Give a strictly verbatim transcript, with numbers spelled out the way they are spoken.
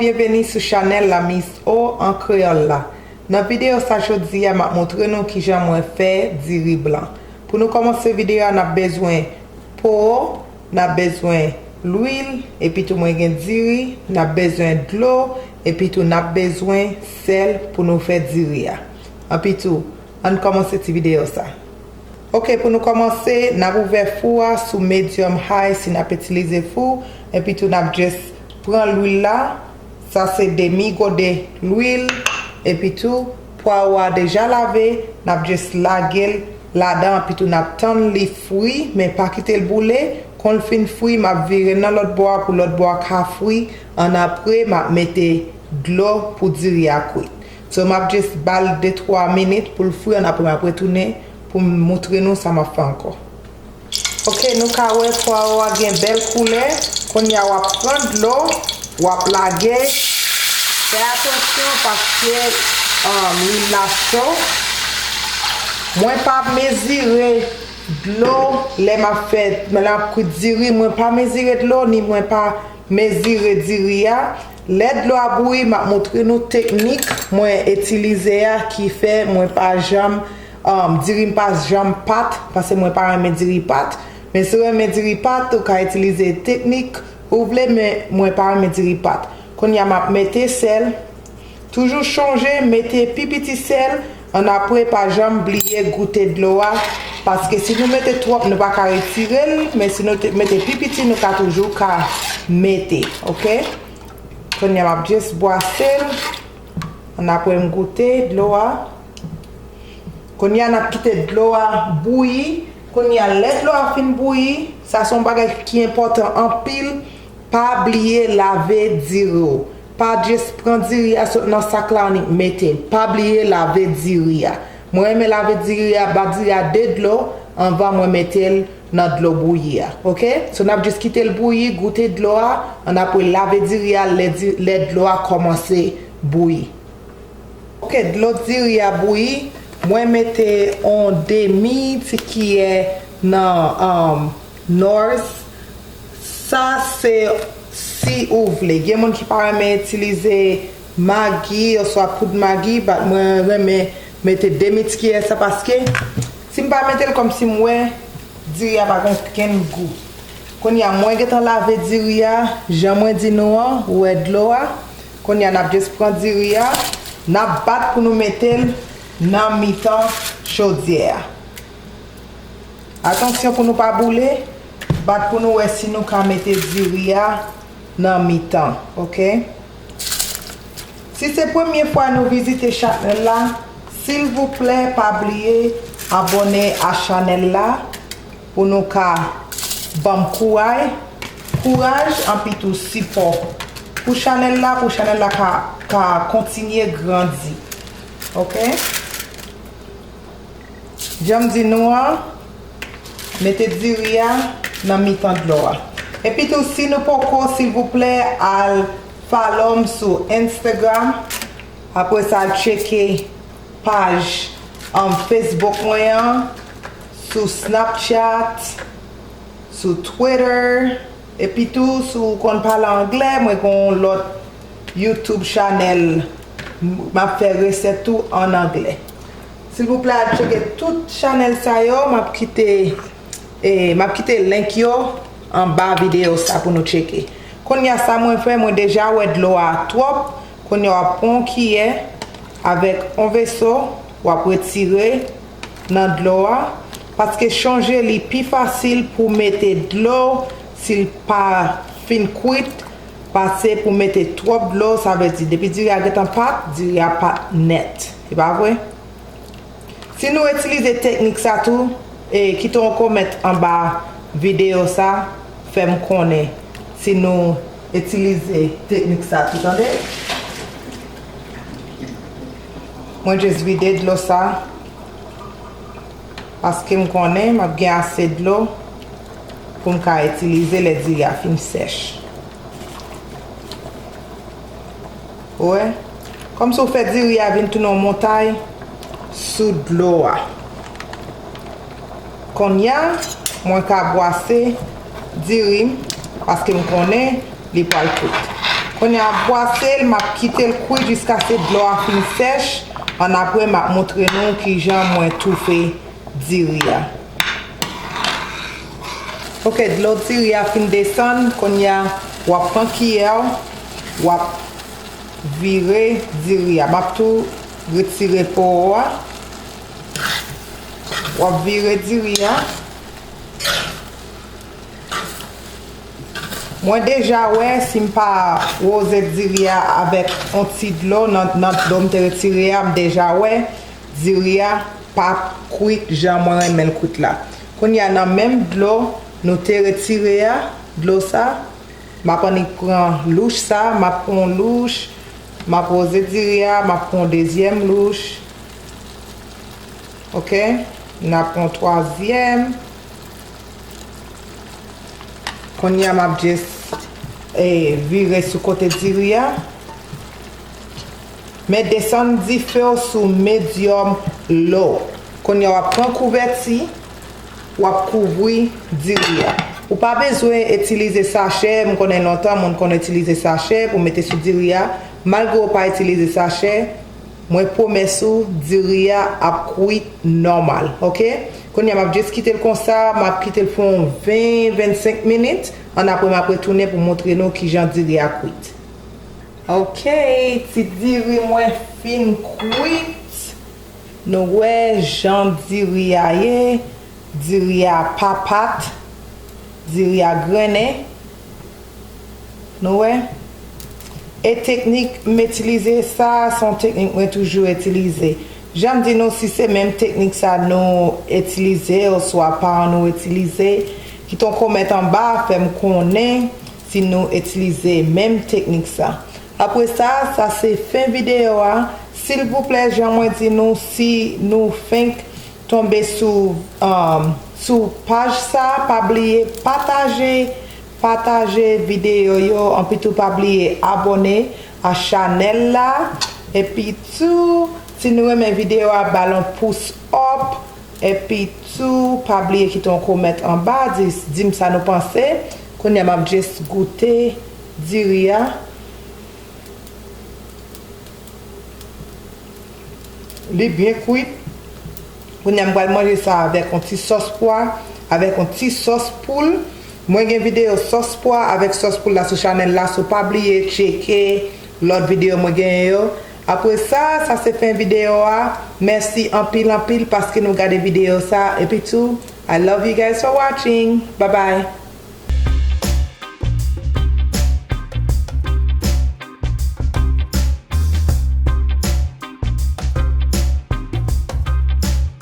Byenveni sou chanèl la Miss O an kreyòl la. Nan videyo sa jodi a, m ap montre nou kijan mwen fè diri blan. Pou nou kòmanse videyo a, n ap bezwen po, n ap bezwen lwil, epi tou mwen gen diri, n ap bezwen dlo, epi tou n ap bezwen sèl pou nou fè diri a. Epi tou, ann kòmanse ti videyo sa. Ok, pou nou kòmanse, n ap ouvè fou a sou medium high si n ap itilize fou, epi tou n ap just pran lwil la, sa se demi gode lwil, epi tou pwawo a deja lave, n ap just lage l ladan, epi tou n ap tann li fri, men pa kite l boule. Kon l fin fri, m ap vire nan lòt bò a pou lòt bò a ka fri, annapre m ap mete dlo pou diri a kwit. So, m ap just ba l de twa minit pou l fri, annapre m ap retounen pou m montre nou sa m ap fè ankò. Ok, nou ka wè pwawo a gen bèl koulè. Kounye a w ap pran dlo, w ap lage. Fè atansyon paske um, lwil la cho. Mwen pa mezire dlo lè m ap fè, lè m ap kwit diri, mwen pa mezire dlo, ni mwen pa mezire diri a. Lè dlo a bouyi, m ap montre nou teknik mwen itilize a ki fè mwen pa janm, um, diri m pa janm pat, paske mwen pa renmen diri pat. Men si w renmen diri pat, ou ka itilize teknik ou vle, men mwen pa renmen diri pat. Kounye a, m ap mete sèl. Toujou chonje mete pi piti sèl, annapre pa janm bliye goute dlo a, paske si nou mete twòp, nou pa ka retire l, men si nou te, mete pi piti, nou ka toujou ka mete, ok? Kounye a, m ap just bwase l, annapre m goute dlo a. Kounye a, n ap kite dlo a bouyi. Kounye a, lè dlo a fin bouyi, sa se yon bagay ki enpòtan anpil. Pa bliye lave diri w. Pa just pran diri a sot nan sak la annik mete l. Pa bliye lave diri a. Mwen renmen lave diri a, ba diri a de dlo anvan mwen mete l nan dlo bouyi a. Ok? So, n ap just kite l bouyi, goute dlo a, annapre lave diri a lè di, lè dlo a kòmanse bouyi. Ok, dlo diri a bouyi. Mwen mete on demi ti kiyè nan, um, Knorr. Sa se si ou vle. Gen moun ki pa renmen itilize magi oswa poud magi, but mwen renmen mete demi ti kiyè sa paske si m pa mete l kòmsi m wè diri a pa gen okenn gou. Kounye a, mwen gentan lave diri a, jan mwen di nou an, ou wè dlo a. Kounye a, n ap just pran diri a, n ap bat pou nou mete l nan mitan chodyè a. Atansyon pou nou pa boule, bat pou nou wè si nou ka mete diri a nan mitan, ok? Si se premye fwa nou vizite chanèl la, silvouplè pa bliye abòne a chanèl la pou nou ka ban m kouray, kouraj, anpi tou sipò pou chanèl la, pou chanèl la ka, ka kontinye grandi. Ok? Jan m di nou an, mete diri a nan mitan dlo a. Epi tou, si nou poko, silvouplè, al follow m sou Instagram. Apre sa, al tcheke paj, um, Facebook mwen an, sou Snapchat, sou Twitter. Epi tou, si w konn pale anglè, mwen gen yon lòt YouTube chanèl, m ap fè resèt tou an anglè. Silvouplè, al tcheke tout chanèl sa yo, m ap kite, e, m ap kite link yo anba videyo sa pou nou tcheke. Kounye a, sa mwen fè, mwen deja wè dlo a twòp. Kounye a, w ap pran yon kiyè avèk yon veso, w ap retire nan dlo a, paske chonje li pi fasil pou mete dlo si l pa fin kwit, pase pou mete twòp dlo, sa vle di depi diri a gentan pat, diri a pat nèt. E pa vre? Si nou itilize teknik sa tou, e, kite yon kòmantè anba videyo sa, fè m konnen si nou itilize teknik sa tou, tande. Mwen just vide dlo sa, paske m konnen m ap gen ase dlo pou m ka itilize lè diri a fin sèch. Ou wè? Kòmsi w fè diri a vin tounen yon montay sou dlo a. Kounye a, mwen ka bwase diri m, paske m konnen li pral kwit. Kounye a, m ap bwase l, m ap kite l kwi jiskaske dlo a fin sèch. Annapre, m ap montre nou kijan mwen toufe diri a. Ok, dlo diri a fin desann. Kounye a, w ap pran kiyè w, w ap vire diri a. M ap tou retire po a. W ap vire diri a. Mwen deja wè, si m pa woze diri a avèk yon ti dlo nan, nan dlo m te retire a, m deja wè diri a p ap kwit jan mwen renmen l kwit la. Kounye a, nan menm dlo nou te retire a, dlo sa, m ap annik pran louch sa, m ap pran yon louch, m ap woze diri a, m ap pran yon dezyèm louch. Ok? N ap pran yon twazyèm. Kounye a, m ap just, eh, vire sou kote diri a. Men desann dife w sou medium low. Kounye a, w ap pran kouvèti, w ap kouvri diri a. Ou pa bezwen itilize sachè, m konnen lontan moun konn itilize sachè pou mete sou diri a. Malgre w pa itilize sachè, mwen pwomès ou, diri a ap kwit nòmal, ok? Kounye a, m ap just kite l konsa, m ap kite l fè yon ven, vennsenk minit. Annapre, m ap retounen pou montre nou kijan diri a kwit. Ok, ti diri mwen fin kwit. Nou wè jan diri a ye. Diri a pa pat. Diri a grennen. Nou wè? E teknik m itilize sa, se yon teknik mwen toujou itilize. Jan m di nou, si se menm teknik sa nou itilize, oswa paran nou itilize, kite yon kòmantè anba, fè m konnen si nou itilize menm teknik sa. Apre sa, sa se fen videyo a. Silvouplè, jan mwen di nou, si nou fenk tonbe sou, um, sou paj sa, pa bliye pataje, pataje videyo yo, anpi tou pa bliye abòne a chanèl la. Epi tou, si nou renmen videyo a, ba l yon pous up. Epi tou, pa bliye kite yon kòmantè anba, di, di m sa nou panse. Kounye a, m ap just goute diri a. Li byen kwit. Kounye a, m pral manje sa avèk yon ti sòs pwa, avèk yon ti sòs poul. Mwen gen videyo sòs pwa avèk sòs poul la sou chanèl la, so pa bliye tcheke lòt videyo mwen genyen yo. Apre sa, sa se fen videyo a. Mèsi anpil, anpil paske nou gade videyo sa. Epi tou, I love you guys for watching. Bye bye.